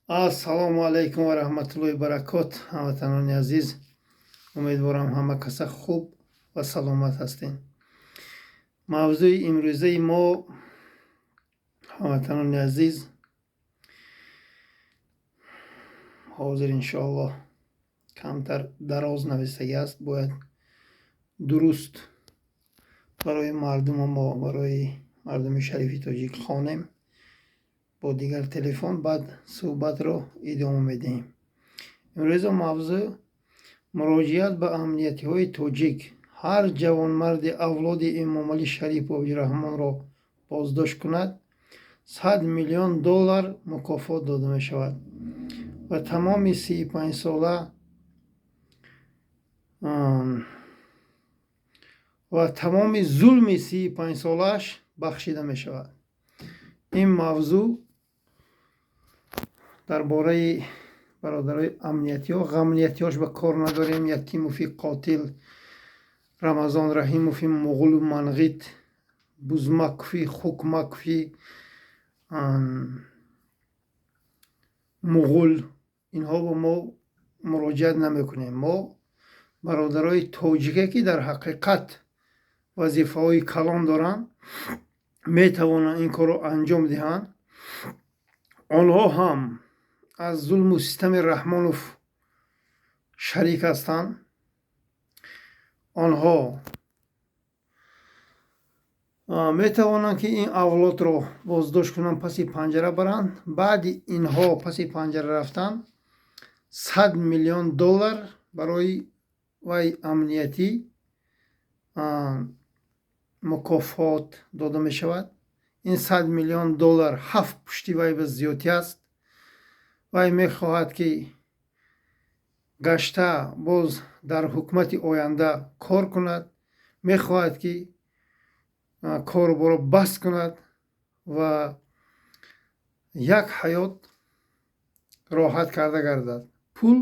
Ассалому алайкум ва раҳматуллоҳи баракот. Ҳамватанони азиз, умедворам ҳама каса хуб ва саломат ҳастед. Мавзӯи имрӯзаи мо, ҳамватанони азиз, ҳозир иншоаллоҳ камтар дароз навистагӣ аст, бояд дуруст барои мардума мо, барои мардуми шарифи тоҷик хонем бо дигар телефон, баъд суҳбатро идома медиҳем. Имрӯза мавзӯъ муроҷиат ба амниятиҳои тоҷик. Ҳар ҷавонмарди авлоди Эмомалӣ Шарипович Раҳмонро боздошт кунад, 100 миллион доллар мукофот дода мешавад ва тамоми 35-сола ва тамоми зулми 35-солааш бахшида мешавад. Ин мавзӯъ дар бораи бародарои амниятиҳо, ғамниятиҳош ба кор надорем. Якимови қотил, Рамазон Раҳимови муғулу манғит, Бузмакови хукмакови муғул, инҳо ба мо муроҷиат намекунем. Мо бародарои тоҷике, ки дар ҳақиқат вазифаҳои калон доранд, метавонанд ин корро анҷом диҳанд. Онҳо ҳам аз зулму систами Раҳмонов шарик ҳастанд. Онҳо метавонанд, ки ин авлодро боздошт кунанд, паси панҷара баранд. Баъди инҳо паси панҷара рафтан, 100 миллион доллар барои вай амниятӣ мукофот дода мешавад. Ин 100 миллион доллар ҳафт пушти вай ба зиёдтӣ аст. Вай мехоҳад, ки гашта боз дар ҳукумати оянда кор кунад, мехоҳад, ки коруборо баст кунад ва як ҳаёт роҳат карда гардад. Пул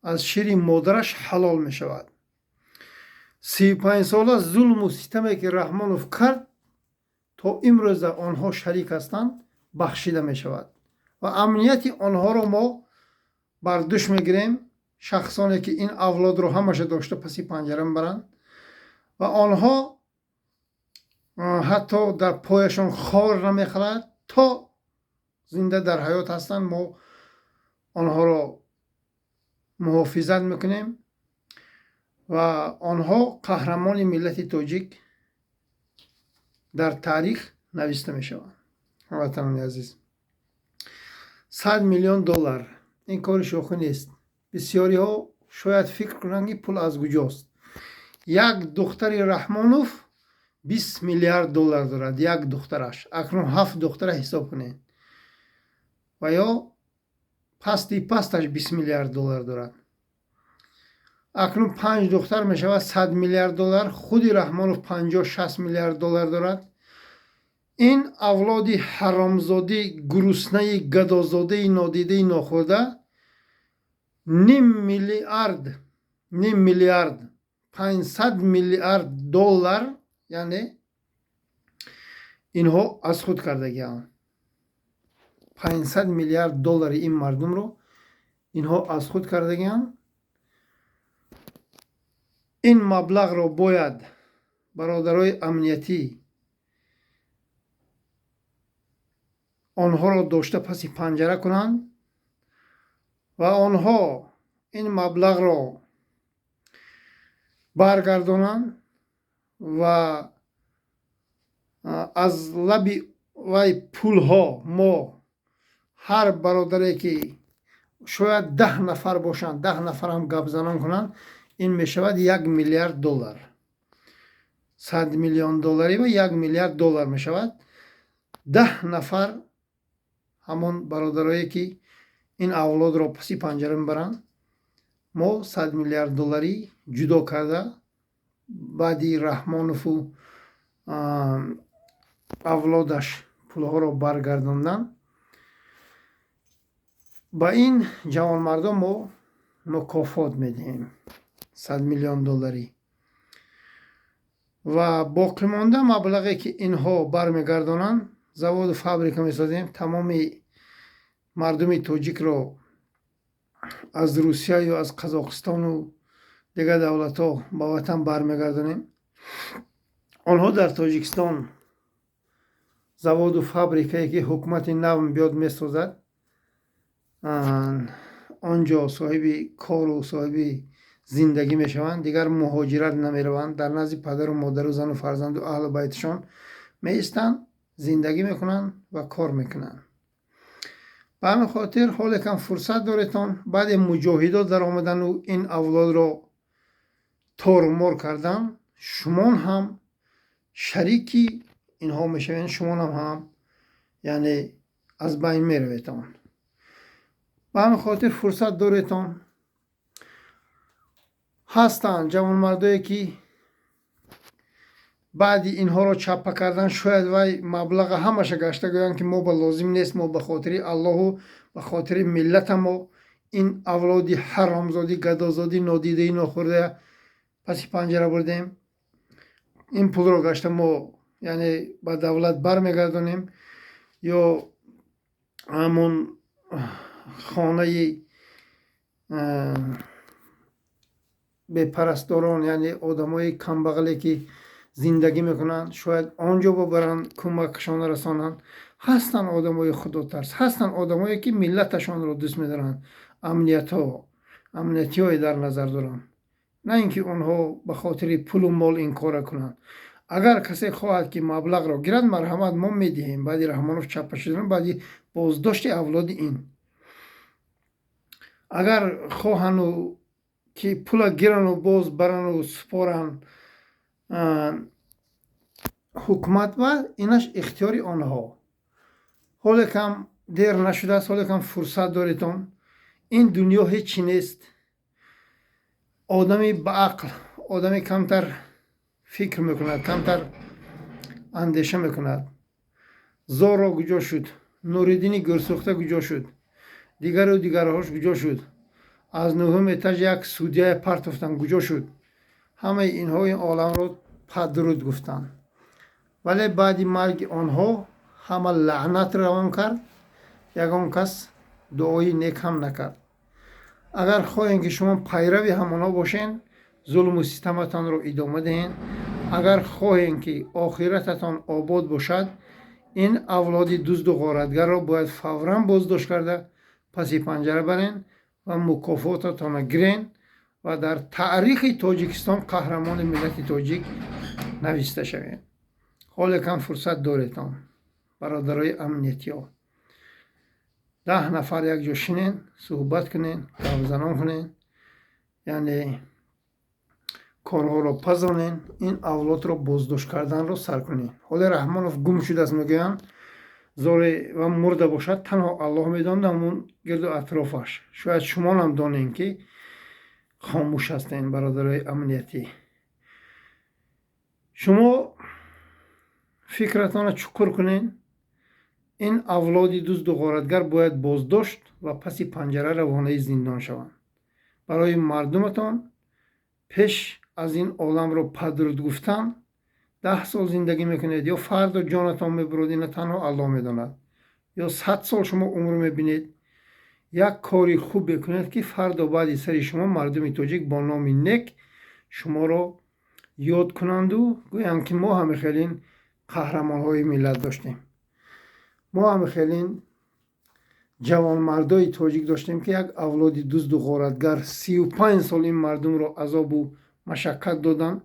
аз шири модараш ҳалол мешавад. 35-сола зулму систаме, ки Раҳмонов кард, то имрӯза онҳо шарик ҳастанд, бахшида мешавад ва амнияти онҳоро мо бар дӯш мегирем. Шахсоне, ки ин авлодро ҳамаша дошта паси панҷара мебаранд ва онҳо ҳатто дар пояшон хор намехӯрад, то зинда дар ҳаёт ҳастанд, мо онҳоро муҳофизат мекунем ва онҳо қаҳрамони миллати тоҷик дар таърих нависта мешаванд. Ҳамватанони азиз, 100 миллион доллар ин кори шӯхӣ нест. Бисёриҳо шояд фикр кунанд, ки пул аз куҷост. Як духтари Раҳмонов 20 миллиард доллар дорад, як духтараш. Акнун ҳафт духтара ҳисоб кунед ва ё пасти пасташ 20 миллиард доллар дорад. Акнун панҷ духтар мешавад 100 миллиард доллар. Худи Раҳмонов 50-60 миллиард доллар дорад. Ин авлоди ҳаромзодӣ, гуруснаи гадозодаи нодидаи нохӯрда ним миллиард, ним миллиард, 500 миллиард доллар, яъне инҳо аз худ кардагианд. 500 миллиард доллари ин мардумро инҳо аз худ кардагианд. Ин маблағро бояд бародарои амниятӣ онҳоро дошта паси панҷара кунанд ва онҳо ин маблағро баргардонанд ва аз лаби вай пулҳо мо ҳар бародаре, ки шояд 10 нафар бошанд, 10 нафарам гапзанон кунанд, ин мешавад 1 миллиард доллар. 100 миллион доллари ва 1 миллиард доллар мешавад. 10 нафар ҳамон бародарое, ки ин авлодро паси панҷара мебаранд, мо 100 миллиард долларӣ ҷудо карда, баъди Раҳмонову авлодаш пулҳоро баргардондан, ба ин ҷавонмардон мо мукофот медиҳем 100 миллион долларӣ ва боқимонда маблағе, ки инҳо бармегардонанд, заводу фабрика месозем. Тамоми Мардуми тоҷикро аз Русия ё аз Қазоқистону дигар давлатҳо ба ватан бармегардонем. Онҳо дар Тоҷикистон заводу фабрикае, ки ҳукумати нав биёд, месозад, он ҷо соҳиби кору соҳиби зиндагӣ мешаванд, дигар муҳоҷират намераванд, дар назди падару модару зану фарзанду аҳлу байташон меистанд, зиндагӣ мекунанд ва кор мекунанд. Ба ҳамин хотир ҳоле кам фурсат доретон. Баъде муҷоҳидот даромадану ин авлодро торумор кардан, шумон ҳам шарики инҳо мешавед, шумонам ҳам, яъне, аз байн мераветон. Ба ҳамин хотир фурсат доретон. Ҳастанд ҷавонмардое, ки баъди инҳоро чаппа кардан, шояд вай маблаға ҳамаша гашта гӯянд, ки мо ба лозим нест, мо ба хотири Аллоҳу ба хотири миллатамо ин авлоди ҳаромзодӣ, гадозодӣ, нодидаи нохӯрда паси панҷара бурдем. Ин пулро гашта мо, яъне, ба давлат бармегардонем ё ҳамон хонаи бепарастдорон, яъне одамои камбағале, ки зиндагӣ мекунанд, шояд он ҷо бибаранд, кӯмакшон расонанд. Ҳастанд одамои худотарс, ҳастанд одамое, ки миллаташонро дӯст медоранд. Амниятҳо, амниятиҳое дар назар доранд, на ин ки онҳо ба хотири пулу мол ин корро кунанд. Агар касе хоҳад, ки маблағро гирад, марҳамат, мо медиҳем. Баъди Раҳмонов чаппа шудан, баъди боздошти авлоди ин, агар хоҳану ки пула гирану боз барану супоранд ҳукумат, ва инаш ихтиёри онҳо. Ҳоле кам дер нашудааст, ҳоле кам фурсат доретон. Ин дунё ҳеҷ чи нест. Одами баақл, одами камтар фикр мекунад, камтар андеша мекунад. Зоро куҷо шуд? Нуриддини Гӯрсӯхта куҷо шуд? Дигару дигарҳош куҷо шуд? Аз нуҳум этаж як судьяя партофтанд, куҷо шуд? Ҳамаи инҳо ин оламро падруд гуфтанд, вале баъди марги онҳо ҳама лаънат равон кард, ягон кас дуои нек ҳам накард. Агар хоҳем, ки шумо пайрави ҳамонҳо бошен, зулму систаматонро идома диҳен. Агар хоҳем, ки охирататон обод бошад, ин авлоди дузду ғоратгарро бояд фавран боздошт карда, паси панҷара барен ва мукофотатонро гирен ва дар таърихи Тоҷикистон қаҳрамони миллати тоҷик нависта шавед. Ҳоле кам фурсат доретон, бародарои амниятиҳо. 10 нафар якҷо шинен, суҳбат кунен, гапзанон кунен, яъне корҳоро пазонен, ин авлодро боздошт карданро сар кунен. Ҳоле Раҳмонов гум шудааст, мегӯянд, зоре ва мурда бошад, танҳо Аллоҳ медонад, ҳамун гирду атрофаш. Шояд шумонам донем, ки хомӯш ҳастен. Бародарои амниятӣ, шумо фикратонро чуқур кунен. Ин авлоди дузду ғоратгар бояд боздошт ва паси панҷара равонаи зиндон шаванд. Барои мардуматон пеш аз ин оламро падруд гуфтан 10 сол зиндагӣ мекунед ё фардо ҷонатон мебурод, ина танҳо Аллоҳ медонад, ё 100 сол шумо умр мебинед. Як кори хуб мекунед, ки фардо баъди сари шумо мардуми тоҷик бо номи нек шуморо ёд кунанду гӯянд, ки мо ҳамихелин қаҳрамонҳои миллат доштем, мо ҳамихелин ҷавонмардои тоҷик доштем, ки як авлоди дузду ғоратгар 35 сол ин мардумро азобу машаққат доданд.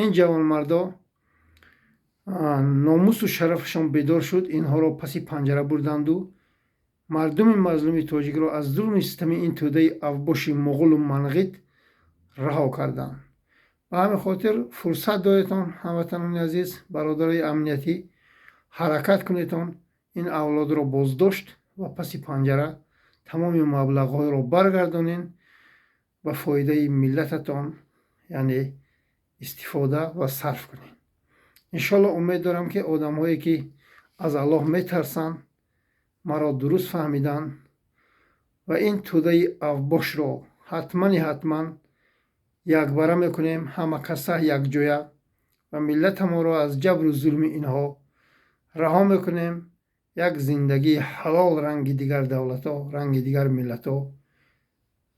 Ин ҷавонмардо номусу шарафашон бедор шуд, инҳоро паси панҷара бурданду мардуми мазлуми тоҷикро аз зулми систами ин тӯдаи авбоши муғулу манғит раҳо карданд. Ба ҳамин хотир фурсат доретон, ҳамватанони азиз, бародарои амниятӣ, ҳаракат кунедон, ин авлодро боздошт ва паси панҷара, тамоми маблағҳоро баргардонен, ба фоидаи миллататон, яъне, истифода ва сарф кунед. Иншолло, умед дорам, ки одамҳое, ки аз Аллоҳ метарсанд, маро дуруст фаҳмиданд ва ин тӯдаи авбошро ҳатмани ҳатман якбара мекунем, ҳама каса якҷоя, ва миллатамонро аз ҷабру зулми инҳо раҳо мекунем. Як зиндагии ҳалол, ранги дигар давлатҳо, ранги дигар миллатҳо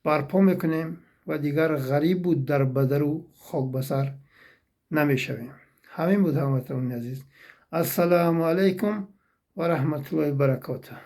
барпо мекунем ва дигар ғарибу дарбадару хокбасар намешавем. Ҳамин буд, ҳамватанони азиз. Ассалому алайкум ва раҳматуллоҳи баракотуҳ.